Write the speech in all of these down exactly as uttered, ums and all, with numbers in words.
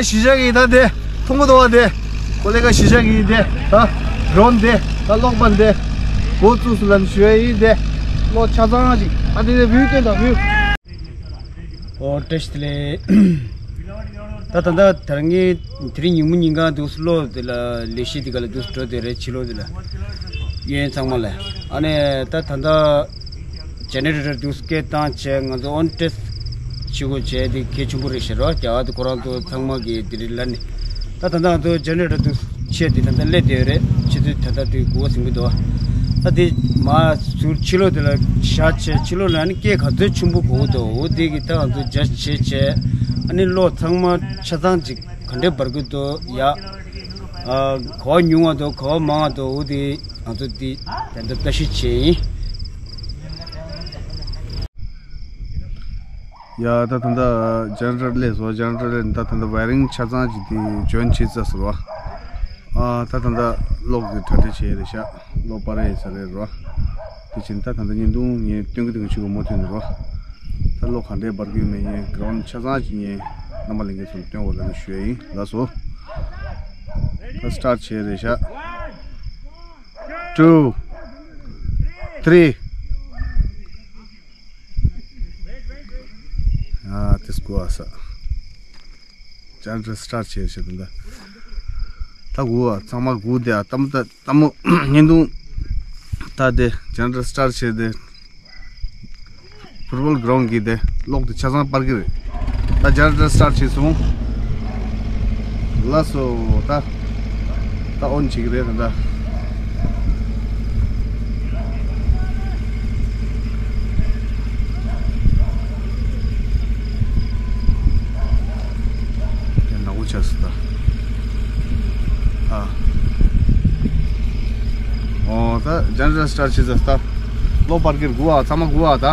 གཞིས་ཆགས་ཀྱི་ད་དེ་མཐོང་གི་འདུག་བ། དེ་ཀོ་ལེ་ག་གཞིས་ཆགས་ཀྱི་དེ་ད་ཌོ་རོན་དེ་ད་གློག་པར་དེ་འགོ་བཙུགས་སོང་ལབ་ནས་ཞུ་ཡ་ཡིན། དེ་གློག་ཆ་ཚང་ཞིག་ཨ་དེ་དེ་བིའུ་སྟོན་དང་བིའུ། ཨོ་བཀྲ་ཤིས་བདེ་ལེགས། ད་ད་ལྟ་དེ་རིང་དེ་རིང་ཉིན་མོ་ཉིན་གང་འདུག་སེ་གློག་དེ་ལ་ལས་གཞི་དེ་ག་ལ་འདུག་སེ་འགྲོ་དེ་རེད། ཕྱི་ལོགས་དེ་ལ་གཡས་གཡོན་ཚང་མ་ལ། ཨ་ནི་ད་ད་ལྟ་ཇེ་ནེ་རེ་ཊར་འདུག་སེ་སྐད་བཏང་བྱས་ང་ཚོ་ཨོན་ཊེ་སི་བྱེད་དགོས་བྱས་དེ་གལ་ཆེན་པོ་རེད་ཤག་རོ། རྒྱ་གར་དེ་ཁོ་རང་ཚོ་ཚང་མ་གི་དེ་རིང་ལ་ནི་ད་ད་ལྟ་ང་ཚོ་ཇེ་ནེ་རེ་ཊར་འདུག་སེ་བྱས་དེ་ད་ལྟ་སླེབས་བསྡད་ཡོད་རེད། ཆུ་ཚོད་ད་ལྟ་དེ་དགུ་པ་ཟིན་གི་འདུག་ད་དེ་མར་ཟུར་ཕྱི་ལོགས་དེ་ལ་བཞག་བྱས་ཕྱི་ལོགས་ལ་ནི་སྐད་ག་ཚོད་ཆེན་པོ་གོ་གི་འདུག་འོ་དེ་གི་ད་ང་ཚོ་ཇ་ཇ་བྱས་བྱས་ཨ་ནི་གློག་ཚང་མ་ཆ་ཚང་ཅིག་ག་འདྲས་འབར་གི་འདུག་ཡ། ཨ། ག་པར་ཉུང་བ་འདུག་ག་པར་མང་བ་འདུག་འོ་དེ་ང་ཚོ་དེ་ད་ལྟ་ལྟ་ཞིབ་བྱས་ཡིན། ཡ་ད་ད་ལྟ་ཇེ་ནེ་རེ་ཊར་སླེབས་སོང་། ཇེ་ནེ་རེ་ཊར་སླེབས་ནས་ད་ད་ལྟ་ཝའི་རིང་ཆ་ཚང་ཅིག་དེ་འཇོན་བྱས་ཚར་སོང་རོ། ཨ། ད་ད་ལྟ་གློག་གི་གྲ་སྒྲིག་བྱས་རེད་ཤག་གློག་སྤར་ཡས་ས་རེད་རོ། དེ་བྱས་ད་ད་ལྟ་བརྙན་ཐུང་ངས་སྟོན་གི་འདུག་གི་ཕྱི་གོ་མོ་ཐོན་ནས་རོ། ད་གློག་ག་འདྲས་འབར་གི་ཡོད་མེད་ངས་ག་རོན་ཆ་ཚང་ཅིག་ངས་རྣམ་པ་ལྷན་རྒྱས་ཚོར་སྟོན་དགོས་ལབ་ནས་ཞུ་ཡ་ཡིན། ལགས་སོ། ད་སི་ཊར་ཊི་བྱས་རེད་ཤག་ཊུ། ཐི་རི། ཨ། དེ་སྐུ་ཨ་ས། ཇེ་ནེ་རེ་ཊར་སི་ཊར་ཊི་བྱས་ཤག་ད་ལྟ། ད་སྒུག་ཨ། ཚང་མ་སྒུག་བསྡད་ཨ། ལྟད་མོ་ལྟ་ལྟད་མོ་བརྙན་ཐུང་ད་དེ་ཇེ་ནེ་རེ་ཊར་སི་ཊར་ཊི་བྱས་དེ། ཕུཊ་བོལ་གི་རའུན་ཌི་གི་དེ་གློག་དེ་ཆ་ཚང་སྤར་གི་རེད། ད་ཇེ་ནེ་རེ་ཊར་སི་ཊར་ཊི་བྱས་སོང་། ལགས་སོ། ད་ད་ཨོན་བྱེད་ཀྱི་རེད་ད། དེ་ནག་པོ་ཆགས་སོང་ད། ཨ། ཨོ་ད་ཇེ་ནེ་རེ་ཊར་སི་ཊར་ཊི་བྱས་ད། གློག་སྤར་གི་རེད། སྒུག་ཨ། ཚང་མ་སྒུག་ཨ་ད།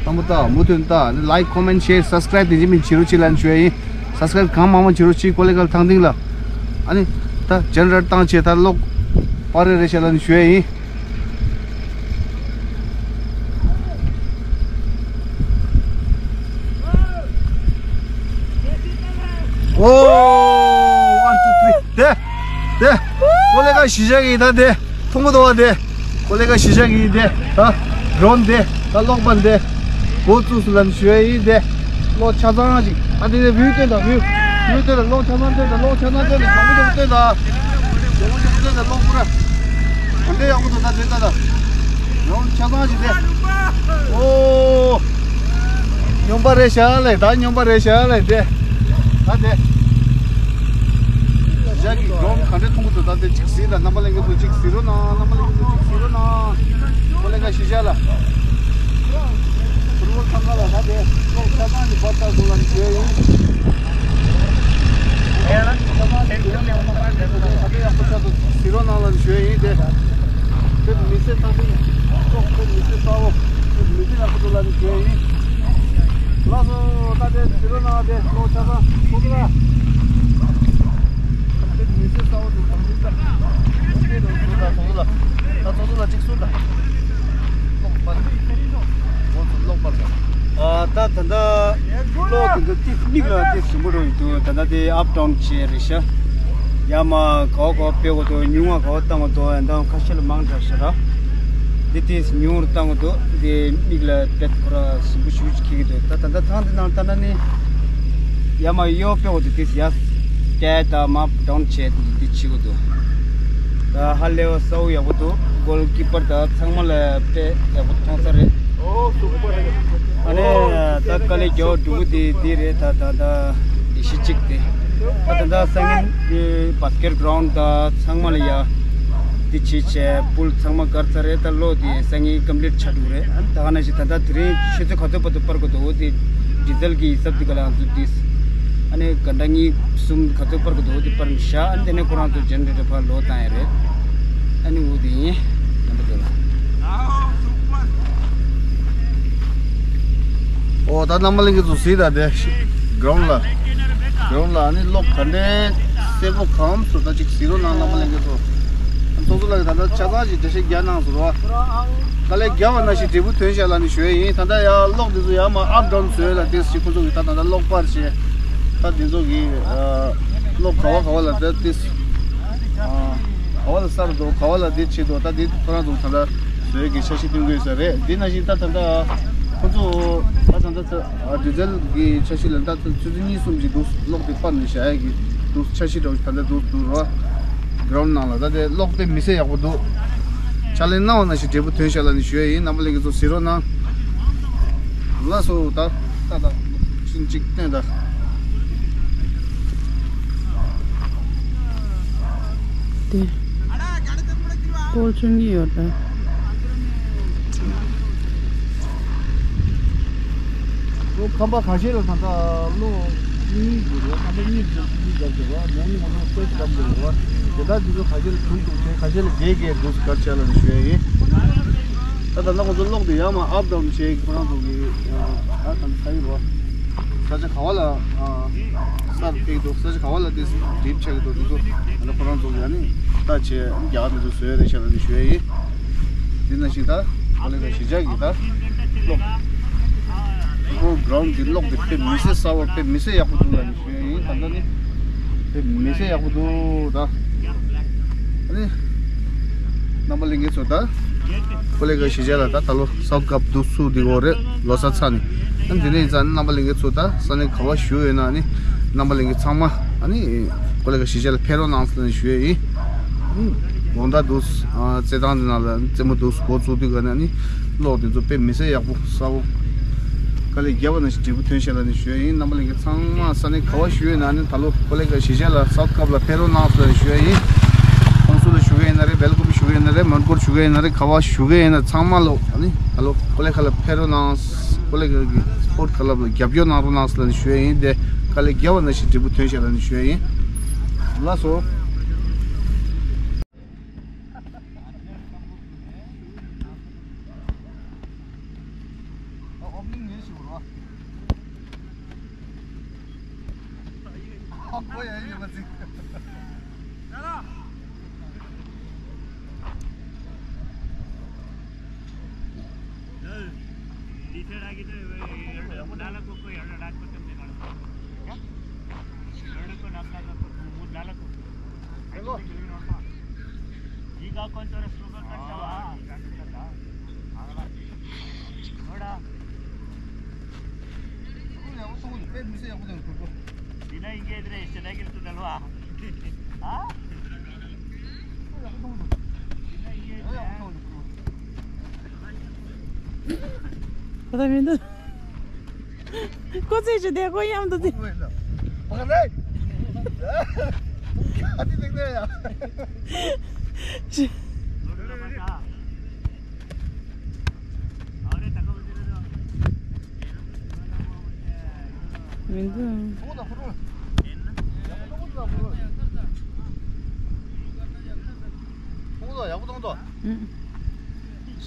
ལྟད་མོ་ལྟ། མུ་མཐུད་ལྟ། ཨ་ནི་ལའིཀ་ཀོ་མེན་ཤེར་སབ་སི་ཀ་རའིབ་དེ་འཇིགས་མེད་བྱེད་རོགས་བྱེད་ལབ་ནས་ཞུ་ཡ་ཡིན། སབ་སི་ཀ་རའིབ་གང་མང་མང་བྱེད་རོགས་བྱེད། ཀོ་ལེ་གལ་ཐང་སྟེང་ལ། ཨ་ནི་ད་ཇེ་ནེ་རེ་ཊར་བཏང་བྱས་ད་གློག་སྤར་རེ་རེད་ཤག་ལབ་ནས་ཞུ་ཡ་ཡིན། ཨོ། ཝན་ཊུ་ཐི་རི། དེ་དེ་ཀོ་ལེ་གལ་གཞིས་ཆགས་ཀྱི་ད་དེ། མཐོང་གི་འདུག་བ། དེ་ཀོ་ལེ་གལ་གཞིས་ཆགས་ཀྱི་དེ་ད་ཌོ་རོན་དེ་ད་གློག་པར་དེ་འགོ་བཙུགས་སོང་ལབ་ནས་ཞུ་ཡ་ཡིན། དེ་གློག་ཆ་ཚང་ཞིག་ཨ་དེ་དེ་བིའུ་སྟོན་དང་། བིའུ་བིའུ་སྟོན་དང་། གློག་ཆ་ཚང་སྟོན་དང་། གློག་ཆ་ཚང་སྟོན་དང་། ཞོགས་པ་ཞོགས་པ་སྟོན་དང་། ཞོགས་པ་ཞོགས་པ་སྟོན་དང་། གློག་པུ་ར་ག་འདྲ་ཡག་པོ་འདུག་ད་དེ་ལྟ་དང་། གློག་ཆ་ཚང་ཞིག་དེ། ཨོ། སྨྱོན་པ་རེད་ཤག་ལེ། ད་སྨྱོན་པ་རེད་ཤག་ལེ། དེ་ད་དེ། ཞག་གི་ཌོ་རོན་ག་འདྲས་མཐོང་གི་འདུག་ད་དེ་གཅིག་གཟིགས་དང་། རྣམ་པ་ལྷན་རྒྱས་ཚོ་གཅིག་གཟིགས་རོགས་གནང་། རྣམ་པ་ལྷན་རྒྱས་ཚོ་གཅིག་གཟིགས་རོགས་གནང་། ཀོ་ལེ་གལ་གཞིས་ཆགས་ལ། ཕུཊ་བོལ་འཚང་ཁ་ལ་ད་དེ་གློག་ཆ་ཚང་གི་བར་ཐག་སོང་ལ་ནི་བྱས་ཡིན། ད་དེ་ཡག་པོ་ཆགས་འདུག་གཟིགས་རོགས་གནང་ལ་ནི་ཞུ་ཡ་ཡིན། དེ་དཔེ་མི་སྲིད་ཐང་སྟེང་གློག་དཔེ་མི་སྲིད་གསལ་པོ། དཔེ་མི་སྲིད་ཡག་པོ་འདུག་ལ་ནི་ཞུ་ཡ་ཡིན། ལགས་སོ། ད་དེ་གཟིགས་རོགས་གནང་། དེ་གློག་ཆ་ཚང་ཚོགས་འདུ་ལ། དཔེ་མི་སྲིད་གསལ་པོ་འདུག་ད་ཚོགས་འདུ་ལ། ད་ཚོགས་འདུ་ལ་གཅིག་གསུངས་དང་། གློག་སྤར་དགོས་ཚུལ་གློག་སྤར་དང་། ཨ། ད་ད་ལྟ་གློག་དེ་ཚོ་ཏིས་མིག་ལ་ཏིས་ཞིམ་པོ་འགྲོ་ཡི་འདུག་ད་ལྟ་དེ་ཨབ་ཌའུན་བྱས་རེད་ཤག་ཡར་མར་ག་པར་ག་པར་སྤེལ་དགོས་འདུག་ཉུང་བ་ག་པར་བཏང་དགོས་འདུག་ཡང་ད་ཁ་ཤས་ལ་མང་དྲགས་ཤག་ར། འདི་ཏིས་ཉུང་རུ་བཏང་དགོས་འདུག་འདི་མིག་ལ་དཔེ་ཁོ་ར་ཞིམ་པོ་ཞེ་པོ་ཅིག་འཁྱེར་གྱི་འདུག་ད་ད་ལྟ་ཐང་འདི་ནང་ལྟ་ན་ནི་ཡར་མར་གཡོ་སྤེལ་དགོས་འདུག་ཏིས་ཡར་བསྐྱལ་དང་མར་ཌའུན་བྱས་འདི་བྱེད་དགོས་འདུག་ད་ཧ་ལས་པ་གསལ་པོ་ཡག་པོ་འདུག་གོལ་ཀི་པར་དང་ཚང་མ་ལ་དཔེ་ཡག་པོ་མཐོང་ས་རེད། ཨ་ནི་ད་དཀའ་ལས་རྒྱག་འགྲོ་གི་དེ་དེ་རེད། ད་ད་ད་ཡེ་ཤུ་གཅིག་དེ་ད་ད་ད་སང་ཉིན་གི་བཱ་སི་ཀེཊ་གི་རའུན་ཌི་ད་ཚང་མ་ལ་ཡ་དེ་བྱེད་བྱས་པུལ་ཚང་མ་བཀར་ཚར་རེད། ད་གློག་དེ་སང་ཉིན་ཀམ་པི་ལིཊ་ཆགས་འགྲོ་གི་རེད། ཨ་ནི་ད་ག་ནང་བཞིན་ད་ད་དེ་རིང་ཆུ་ཚོད་ག་ཚོད་བར་དུ་སྤར་དགོས་འདུག་འོ་དེ་ཌི་ཟེལ་གི་ཡིག་ཚབ་དེ་ག་ལ་ང་ཚོ་དེ་ཨ་ནི་ག་འདྲ་གཉིས་གསུམ་ག་ཚོད་སྤར་དགོས་འདུག་འོ་དེ་སྤར་ནས་བཞག་ཨ་ནི་དེ་ནས་ཁོ་རང་ཚོ་ཇེ་ནེ་རེ་ཊར་ཕར་ལོག་བཏང་ཡ་རེད། ཨ་ནི་འོ་དེ་ཡིན། རྣམ་པ་ཚོ་ལ། ཨོ་ད་རྣམ་པ་ལྷན་རྒྱས་ཚོ་གཟིགས་དང་། དེ་གི་རའུན་ཌི་ལ། གི་རའུན་ཌི་ལ་ཨ་ནི་གློག་ག་འདྲའི་གསལ་པོ་གང་སོ་ད་ཅིག་གཟིགས་རོགས་གནང་། རྣམ་པ་ལྷན་རྒྱས་ཚོ། ཚོགས་གཙོ་ལགས་ཀྱིས་ད་ལྟ་ཆ་ཚང་ཞིག་འགྲེལ་བཤད་རྒྱག་གནང་སོང་རོ། དཀའ་ལས་རྒྱག་པ་ནང་བཞིན་འབྲས་བུ་ཐོན་ཤག་ལབ་ནས་ཞུ་ཡ་ཡིན། ད་ལྟ་ཡ་གློག་འདི་ཚོ་ཡར་མར་ཨབ་ཌའུན་བཟོས་ལ་དེ་ཞིག་ཁོང་ཚོ་གིས་ད་ད་ལྟ་གློག་སྤར་བྱས། ད་འདི་ཚོ་གི་ཨ་གློག་ག་བ་ག་བ་ལ་ད་ཏིས་ཨ་ག་བ་ལ་གསར་འདུག་ག་བ་ལ་འདི་བྱེད་འདུག་ད་འདི་ཁོ་རང་ཚོ་ད་ལྟ་བཟོས་ཀྱི་འཆར་གཞི་བཏིང་གི་ཡོད་ས་རེད། འདི་ནང་བཞིན་ད་ད་ལྟ་ཁོ་ཚོ་ད་ད་ལྟ་ཨ་ཌི་ཟེལ་གྱི་འཆར་གཞི་ལ་ད་ད་ཆུ་ཚོད་གཉིས་གསུམ་ཅིག་འདུག་གློག་དེ་སྤར་ནས་བཞག་ཡ་གི་འདུག་འཆར་གཞི་འདྲ་བོ་ད་ལྟ་འདུག་འདུག་རོ། གྷི་རའུན་ཌི་ནང་ལ་ད་དེ་གློག་དཔེ་མི་སྲིད་ཡག་པོ་འདུག་ཕྱག་ལས་གནང་བ་ནང་བཞིན་འབྲས་བུ་ཐོན་ཤག་ལབ་ནས་ཞུ་ཡ་ཡིན། རྣམ་པ་ལྷན་རྒྱས་ཚོ་གཟིགས་རོགས་གནང་། ལགས་སོ། ད་ད་ད་ཤིན་ཅིག་བསྟན་ད། དེ་སྤོལ་བཅུ་གཉིས་ཡོད་ད། ལོ་ཁམས་པ་ཁ་ཤས་ལ་ད་ལྟ་ལོ་གཉིས་འགྱུར་བ། ཁམས་པ་གཉིས་འགྱུར་གཉིས་འགྱུར་གྱི་བ། མོ་ནི་ང་ཚོ་སྤེ་སི་ལམ་འགྱུར་བ། དེ་དག་འདི་ཚོ་ཁ་ཤས་ལ་དྲུག་འདུག་ཁ་ཤས་ལ་བརྒྱད་བརྒྱད་འདུག་གར་ཆ་ལ་ནི་ཞུ་ཡ་ཡིན། ད་ད་ལྟ་ང་ཚོ་གློག་འདི་ཡར་མར་ཨབ་ཌའུན་བྱེད་ཁོ་རང་ཚོ་གི་ཨ་ད་ད་ཡིན་རོ། ས་ཆ་ག་བ་ལ་ཨ་གསར་ཕེག་འདུག་ས་ཆ་ག་བ་ལ་དེ་ཌིབ་ཆགས་ཀྱི་འདུག་དེ་ཚོ་ད་ལྟ་ཁོ་རང་ཚོ་གི་ཨ་ནི་ད་ཆེ་རྒྱ་གར་མི་ཚོ་བཟོས་རེད་ཤག་ལ་ནི་ཞུ་ཡ་ཡིན། དེ་ནང་བཞིན་ད་ཁོ་ལེ་ག་གཞིས་ཆགས་ཀྱི་ད་གློག་ཁོ་གྷི་རའུན་ཌི་གི་གློག་དེ་དཔེ་མི་སྲིད་གསར་པ་དཔེ་མི་སྲིད་ཡག་པོ་འདུག་ལབ་ནས་ཞུ་ཡ་ཡིན། ད་ལྟ་ནི་དཔེ་མི་སྲིད་ཡག་པོ་འདུག་ད་ཨ་ནི་རྣམ་པ་ལྷན་རྒྱས་ཚོ་ད་ཁོ་ལེ་ག་གཞིས་ཆགས་ལ་ད་ད་ལོ་སའུཐ་ཀབ་འདུག་སུ་འདི་འོ་རེད། ལོ་གསར་ཚར་ནས་ཨ་ནི་དེ་ནས་ཡིན་ཙང་རྣམ་པ་ལྷན་རྒྱས་ཚོ་ད་ས་གནས་ག་བ་བཞུགས་ཡོད་ན་ཨ་ནི་རྣམ་པ་ལྷན་རྒྱས་ཚང་མ་ཨ་ནི་ཁོ་ལེ་ག་གཞིས་ཆགས་ལ་ཕེབས་རོགས་གནང་ཟེར་ནས་ཞུ་ཡ་ཡིན། དགོང་དག་འདུག་ཨ་རྩེད་ཐང་འདི་ནང་ལ་རྩེད་མོ་འདུག་འགོ་བཙུགས་དུས་ག་ནས་ཨ་ནི་གློག་འདི་ཚོ་དཔེ་མི་སྲིད་ཡག་པོ་གསར་པོ་དཀའ་ལས་བརྒྱབ་པ་ནང་བཞིན་འབྲས་བུ་ཐོན་ཤག་ལབ་ནས་ཞུ་ཡ་ཡིན། རྣམ་པ་ལྷན་རྒྱས་ཚང་མ་ས་གནས་ག་བ་བཞུགས་ཡོད་ན་ཨ་ནི་ད་ལོ་ཁོ་ལེ་ག་གཞིས་ཆགས་ལ་སའུཐ་ཀབ་ལ་ཕེབས་རོགས་གནང་ཟེར་ནས་ཞུ་ཡ་ཡིན། ཧོང་སུ་ལ་བཞུགས་ཡ་ཡིན་ན་རེད། སྦེལ་ཀོབ་བཞུགས་ཡ་ཡིན་ན་རེད། མོན་གྷོར་བཞུགས་ཡ་ཡིན་ན་རེད། ག་བ་བཞུགས་ཡ་ཡིན་ན་ཚང་མ་ལོ་ཨ་ནི་ད་ལོ་ཁོ་ལེ་ག་ལ་ཕེབས་རོགས་གནང་། ཁོ་ལེ་ག་གི་སྤོར་ཊི་ཀ་ལབ་ལ་རྒྱབ་སྐྱོར་གནང་རོགས་གནང་ཟེར་ནས་ཞུ་ཡ་ཡིན། དེ་དཀའ་ལས་བརྒྱབ་པ་ནང་བཞིན་འབྲས་བུ་ཐོན་ཤག་ལབ་ནས་ཞུ་ཡ་ཡིན། ལགས་སོ། ಈಗ ಕೊಂಚ ಸ್ಲೋಗರ್ ಕಟ್ಟಾವ. ನೋಡ, ದಿನ ಹಿಂಗೆ ಇದ್ರೆ ಎಷ್ಟು ಚೆನ್ನಾಗಿರ್ತದಲ್ವಾ? ಆ? ದಿನ ಹಿಂಗೆ ಇದ್ರೆ. Kota mindu. Ko tse chu de ko yam do de. Pakale. Ati dekde ya. Mindu.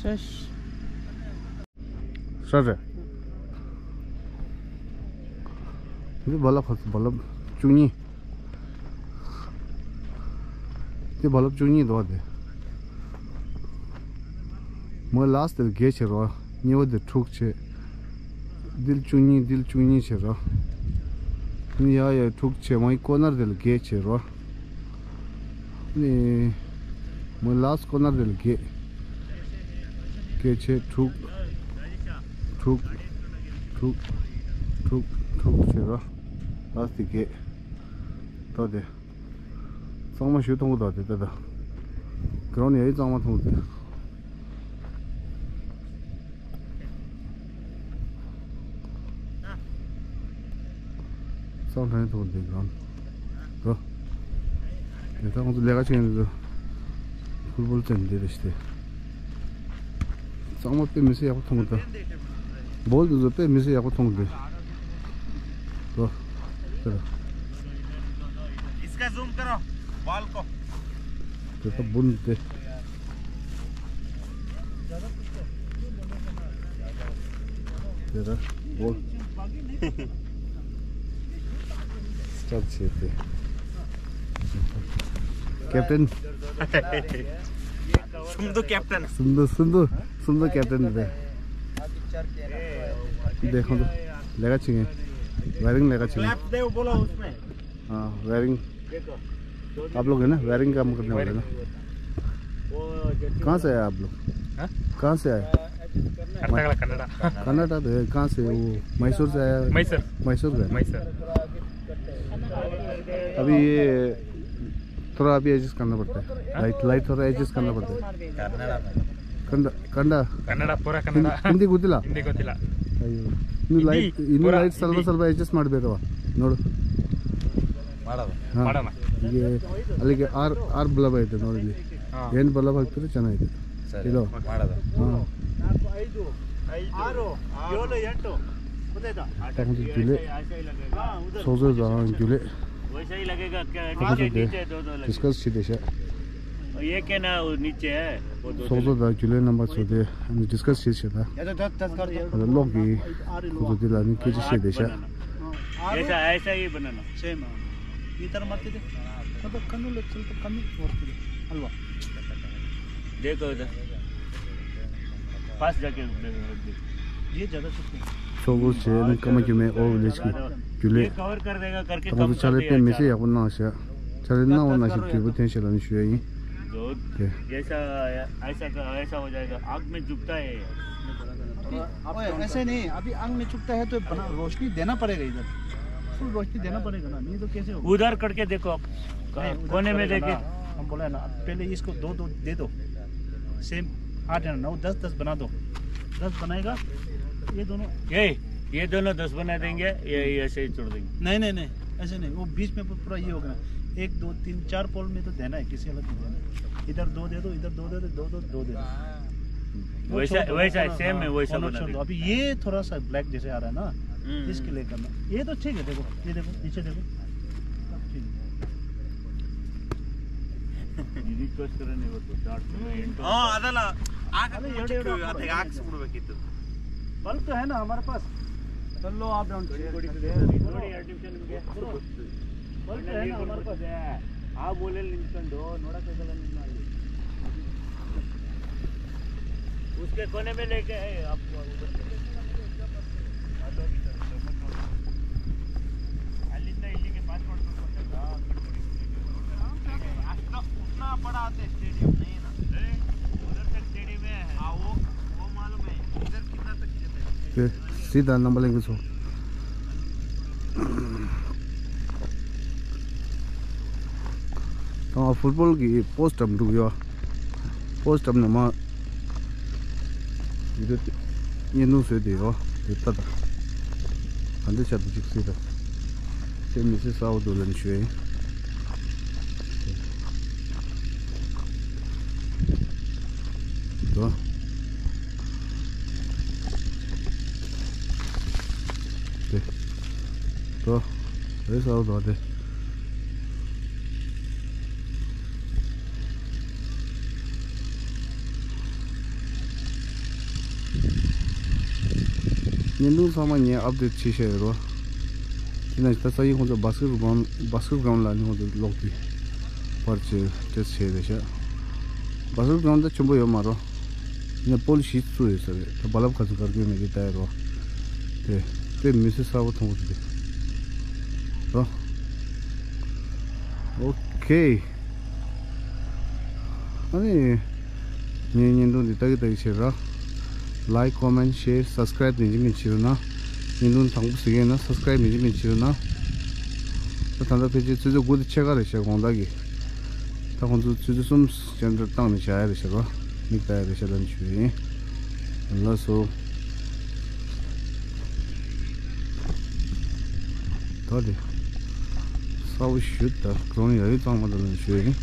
Shash. ས་རེད། འདི་རྦ་རླབས་ཧ་རྦ་རླབས་བཅུ་གཉིས། འདི་རྦ་རླབས་བཅུ་གཉིས་འདུག་བ་དེ། མོའི་ལཱ་སི་ཊི་དེ་ལ་བརྒྱད་བྱེད་རོགས། གཉིས་པ་དེ་དྲུག་བྱེད། འདི་ལ་བཅུ་གཉིས། འདི་ལ་བཅུ་གཉིས་བྱེད་རོགས། འདི་ཡ་ཡ་དྲུག་བྱེད། མོའི་ཀོ་ནར་དེ་ལ་བརྒྱད་བྱེད་རོགས། ནི། མོའི་ལཱ་སི་ཊི་ཀོ་ནར་དེ་ལ་བརྒྱད། བརྒྱད་བྱེད། དྲུག་དྲུག་དྲུག་དྲུག་དྲུག་བྱེད་རོགས། ལཱ་སི་ཊི་དེ་བརྒྱད། ད་དེ། གཙང་མ་ཞུ་མཐོང་གི་ད་དེ་ད་ད། གྷི་རའུན་ཌི་ཡ་ཡི་གཙང་མ་མཐོང་དེ། གཙང་ཐང་ཐོག་འདི་གང་། རོ། དེ་ད་ང་ཚོ་ལས་ཀ་བྱེད་མཁན་འདི་ཚོ་ཕུར་བུལ་ཙམ་འདི་རེད་ཤི་སྟེ། གཙང་མ་དཔེ་མི་སྲིད་ཡག་པོ་མཐོང་གི་ད། བོལ་འདི་ཚོ་དཔེ་མི་སྲིད་ཡག་པོ་མཐོང་གི་འདི། རོ། དེ་ལ། इसका जूम करो, बॉल को। དེ་ད་བུན་དེ། དེ་ད་བོལ། སི་ཊར་བྱས་ཏེ། ཀེབ་ཊན། སུམ་མདོ་ཀེབ་ཊན། སུམ་མདོ་སུམ་མདོ་སུམ་མདོ་ཀེབ་ཊན་རེད། འདི་ཁོང་ཚོ་ལས་ཀ་བྱེད་མཁན། वायरिंग लेगा चलिए। क्लैप दे, वो बोला उसमें। हाँ, वायरिंग। देखो, आप लोग है ना, वायरिंग काम करने वाले ना? वो जो कहाँ से आए आप लोग? हाँ? कहाँ से आए? कर्नाटक, कन्नड़ा। कर्नाटक तो है, कहाँ से? वो मैसूर से आया? मैसूर। मैसूर से। मैसूर। अभी ये थोड़ा अभी एडजस्ट करना पड़ता है। हाँ? लाइट, लाइट थोड़ा एडजस्ट करना पड़ता है। कर्नाटक में। ಕಂಡ ಕಂಡ ಕನ್ನಡ, ಪೂರ ಕನ್ನಡ. ಹಿಂದಿ, ಹಿಂದಿ ಗೊತ್ತಿಲ್ಲ? ಹಿಂದಿ ಗೊತ್ತಿಲ್ಲ. ಅಯ್ಯೋ, ಇನ್ನು ಲೈಟ್, ಇನ್ನು ಲೈಟ್ ಸ್ವಲ್ಪ ಸ್ವಲ್ಪ ಅಡ್ಜಸ್ಟ್ ಮಾಡಬೇಕವ. ನೋಡು. ಮಾಡೋದು. ಹಾ. ಮಾಡೋಣ. ಹೀಗೆ ಅಲ್ಲಿಗೆ ಆರ್ ಆರ್ ಬಲ್ಬ್ ಐತೆ ನೋಡಿ ಇಲ್ಲಿ. ಹಾ. ಏನ್ ಬಲ್ಬ್ ಹಾಕ್ತಿದ್ರೆ ಚೆನ್ನಾಗಿದೆ. ಸರಿ. ಇಲ್ಲೋ? ಮಾಡೋದು. ಹಾ. ನಾಲ್ಕು, ಐದು, ಆರು, ಏಳು, ಎಂಟು. ಗೊತ್ತಾಯ್ತಾ? ತಗೊಂಡಿದ್ದಿಲ್ಲ. ಹಾ, ಉದರ್. ಸೋಜೋದ ಅಂಜುಲೆ. ವೈಸಾ ಹಿ ಲಗೇಗಾ. ತಗೊಂಡಿದ್ದೆ. ಡಿಸ್ಕಸ್ ಸಿ ದೇಶ. एक है ना, वो नीचे है, वो दो. सोचो दा जुलाई नंबर सोदे, डिस्कस सी सी दा. या तो दस, दस कर दो. लोग की, खुद दिला नहीं, किसी से देशा. ऐसा, ऐसा ही बनाना. सेम. इधर मत दे. तो कन्नू ले चल तो कन्नू छोड़ दे. हलवा. देखो इधर. पास जाके देखो. ये ज्यादा छुट्टी है. सोगो से कम के में और विलेज की जुलाई. ये कवर कर देगा करके कम कर देगा. चाले पे में से या को ना से. ཆ་ལེ་ནང་འོ་ན་ཞིག་དུས་པོ་འཐེན་ཤེས་ལ་ནི་ཞུ་ཡ་ཡིན། जो དེ། जैसा आया, ऐसा का ऐसा हो जाएगा, आग में चुभता है। अभी, ओए, ऐसे नहीं, अभी आग में चुभता है तो बना, रोशनी देना पड़ेगा इधर, फुल रोशनी देना पड़ेगा ना, नहीं तो कैसे होगा? उधर करके देखो आप, नहीं, उधर कोने में करेगा देखे। ना, हम बोला है ना, पहले इसको दो दो दे दो, सेम आठ है ना, नौ, दस, दस बना दो, दस बनाएगा, ये दोनों। ये, ये दोनों दस बना देंगे, ये, ये ऐसे ही छोड़ देंगे। नहीं, नहीं, नहीं। ऐसे नहीं, वो बीच में पू-, पूरा ये हो गया। एक, दो, तीन, चार पोल में तो देना है, किसी अलग को देना है। इधर दो दे दो, इधर दो दे दो, दो, दो, दो दे दो। वो वैसा, छोड़ दो, वैसा है, पूरा, सेम है, हाँ, वैसा वो लोग बना छोड़ दो। देंगे। अभी ये थोड़ा सा ब्लैक जैसे आ रहा है ना, हम्म, इसके लिए करना। ये तो ठीक है, देखो, ये देखो, पीछे देखो, सब ठीक है। रिक्वेस्ट करने वो तो चार सौ में इंटर हाँ, ಅದಲ್ಲ, ಆ ಕಡೆ ಮುಚ್ಚಕ್ಕೆ ಅದಕ್ಕೆ ಹಾಕ್ಸ್ಬಿಡ್ಬೇಕಿತ್ತು. बल्ब तो है ना हमारे पास। चलो, आप डाउन ನೋಡಿ, ನೋಡಿ, ನೋಡಿ, ನೋಡಿ, ಎರಡು ನಿಮಿಷ ನಿಮಗೆ. बल्ब तो है ना हमारे पास। ಆ ಮೂಲೆಯಲ್ಲಿ ನಿಂತ್ಕೊಂಡು ನೋಡಕ್ಕಾಗಲ್ಲ ನಿನ್ನ ಅಲ್ಲಿ. उसके कोने में लेके है, आप उधर से देखो ना, मुझे एकदम मत करो। ಅಲ್ಲಿಂದ ಇಲ್ಲಿಗೆ ಪಾಸ್ ಮಾಡ್ಬೇಕು ಅಂತ. ಅಷ್ಟು, उतना बड़ा आता है स्टेडियम नहीं ना। नहीं, उधर तक स्टेडियम है। हाँ, वो, वो मालूम है। इधर कितना तक जाता है? ཡེ། སི་ད་རྣམ་པ་ལེན་གི་སོང་། ད་ཕུཊ་བོལ་གི་པོ་སི་ཊི་འགྲུབ་ཡོད། པོ་སི་ཊི་ནས་མ། ཡི་དུ་བརྙན་ཐུང་བཟོས་ཏེ་ཡོད། དེ་ལྟ་ད། ག་འདྲ་ཆགས་འདུག་ཅིག་གཟིགས་དང་། དེ་མི་ཚེ་གསར་པ་འདུག་ལབ་ནས་ཞུ་ཡིན། དོ། དེ། དོ། རེད་གསར་པ་འདུག་དེ། བརྙན་ཐུང་ཚང་མ་ངས་ཨབ་ཌེཊ་བྱེད་བཞག་ཡོད་རོ། དེ་ནས་ད་ས་ཡིན་ཁོང་ཚོ་བྷ་སི་ཀེཊ་གྷ་རའུན་ཌ། བྷ་སི་ཀེཊ་གྷ་རའུན་ཌ་ལ་ནི་ཁོང་ཚོ་ལོག་དུས་པར་ཆེ་ཊེ་སི་ཊི་བྱས་རེད་ཤག་བྷ་སི་ཀེཊ་གྷ་རའུན་ཌ་ད་ཆེན་པོ་ཡོད་མ་རོ། ཡིན་ན་པོལ་བཞི་བཙུགས་ཡོད་ས་རེད། ད་རྦ་རླབས་ག་ཚོད་གར་གྱི་མེད་ཀྱི་ལྟ་ཡ་རོ། དེ་དཔེ་མི་སྲིད་གསར་པ་མཐོང་གི་འདུག་རོ། ཨོ་ཁེ། ཨ་ནི། ངའི་བརྙན་ཐུང་འདི་ལྟ་གི་ལྟ་གི་བྱེད་ར། ལའིཀ་ཀོ་མེན་ཤེར་སབ་སི་ཀ་རའིབ་ནི་ཇི་མིན་བྱེད་རོགས་གནང་། བརྙན་ཐུང་དང་པོ་གཟིགས་ཡོད་ན་སབ་སི་ཀ་རའིབ་ནི་ཇི་མིན་བྱེད་རོགས་གནང་། ད་ད་ལྟ་ཕལ་ཆེར་ཆུ་ཚོད་དགུ་དང་ཕྱེད་ཀ་རེད་ཤག་དགོང་དག་གི། ད་ཁོང་ཚོ་ཆུ་ཚོད་གསུམ་ཅན་དུ་བཏང་ནས་བཞག་ཡ་རེད་ཤག་ར། མིག་ལྟ་ཡ་རེད་ཤག་ལབ་ནས་ཞུ་ཡིན། ལགས་སོ། ད་དེ། གསར་པ་ཞུ་ད་གྲོང་ཡ་ཡོད་གཙང་མ་ད་ལ་ཞུ་ཡིན།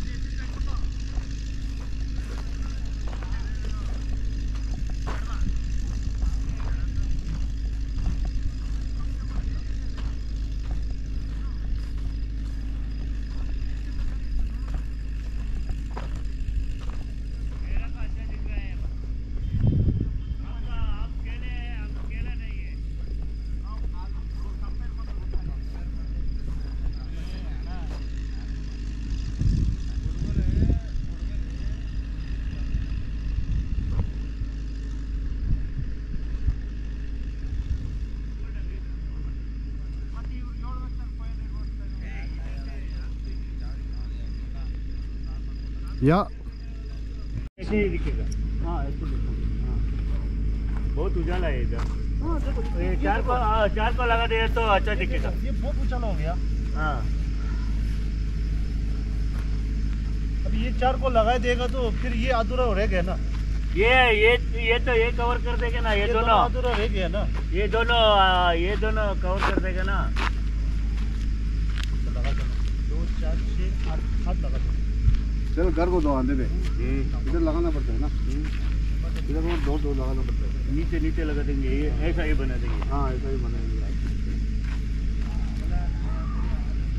या। ऐसे ही दिखेगा। हाँ, ऐसे दिखेगा। हाँ। बहुत उजाला है इधर। हाँ, देखो, ये ये चार को, हाँ, चार को लगा दे तो अच्छा दिखेगा। ये बहुत उजाला हो गया। हाँ। अब ये चार को लगा देगा तो फिर ये अधूरा रह गया ना। ये, ये, ये तो ये कवर कर देगा ना, ये ये दोनों दोनों। अधूरा रह गया ना। ये दोनों, आ, ये दोनों कवर कर देगा ना। तो लगा दो। दो, चार, छः, आठ, आठ लगा दो। चलो, घर को दो आंदे पे। हम्म। इधर लगाना पड़ता है ना। हम्म। इधर को दो, दो लगाना पड़ता है। नीचे, नीचे लगा देंगे, ये ऐसा ही बना देंगे। हाँ, ऐसा ही बनाएंगे।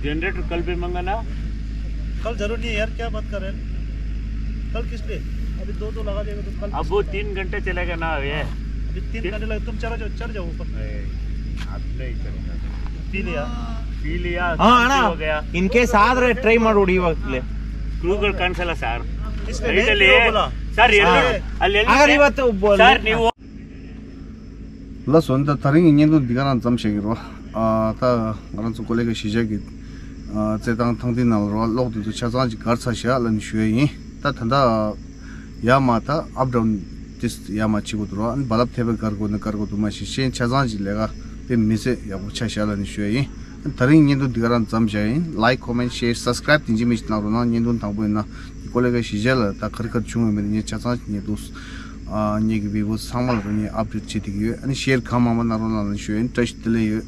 जनरेटर कल भी मंगाना। कल जरूर नहीं है यार, क्या बात कर रहे हैं? कल किस लिए? अभी दो दो लगा देगा तो कल अब किस वो लिए? तीन घंटे चलेगा ना ये। अभी तीन घंटे लगे, तुम चढ़ जाओ, चढ़ जाओ ऊपर। आप नहीं चढ़ूंगा। पी लिया। पी लिया, हाँ, शांति ना। हो गया। इनके साथ रहे, ट्राई मारो, उड़ी वक्त ले। क्रूगर कैंसिल है सर। इसलिए नहीं चलिए। बोला। सर, ये हाँ। लो। अगर ये बात तो बोल सर, नहीं वो। ལགས་སོ། ད་ད་རིང་གི་བརྙན་ཐུང་འདི་ག་རང་མཚམས་བཞག་གི་རོ། ཨ། ད་ང་རང་ཚོ་ཀོ་ལི་གྷལ་གཞིས་ཆགས་ཀྱི་ཨ། རྩེད་ཐང་ཐང་ཏི་ནང་ལ་རོ། གློག་དེ་ཚོ་ཆ་ཚང་ཅིག་བཀར་ཚར་བཞག་ལབ་ནས་ཞུ་ཡ་ཡིན། ད་ད་ལྟ་ཡར་མར་ད་ཨབ་ཌའུན་ཏིས་ཡར་མར་བྱེད་དགོས་འདུག་རོ། ཨ་ནི་རྦ་རླབས་ཐེབས་པའི་བཀར་དགོས་ན་བཀར་དགོས་འདུག་མ་གཞི་གཞན་ཆ་ཚང་ཅིག་ལས་ཀ་དཔེ་མི་སྲིད་ཡག་པོ་ཆ་བཞག་ལབ་ནས་ཞུ་ཡ་ཡིན། ད་རིང་བརྙན་ཐུང་འདི་ག་རང་མཚམས་བཞག་ཡིན། ལའིཀ་ཁོ་མེན་ཤེར་སབ་སི་ཀ་རེབ་དེ་འཇིགས་མེད་ཅིག་གནང་རོགས་གནང་། བརྙན་ཐུང་དང་པོ་ཡིན་ན་ཀོ་ལི་གྷལ་གཞིས་ཆགས་ལ་ད་ག་རེ་ག་རེ་བྱུང་ཡོད་མེད་དེ་ངས་ཆ་ཚང་ཞིག་ངས་འདུག་ཨ། ངེད་ཀྱི་བི་ཝར་སི་ཚང་མ་ལ་ངས་ཨབ་ཌེཊ་བྱེད་བསྡད་ཀྱི་ཡོད། ཨ་ནི་ཤེར་གང་མང་མང་གནང་རོགས་གནང་ལབ་ནས་ཞུ་ཡ་ཡིན། བཀྲ་ཤིས་བདེ་ལེགས་ཡོད།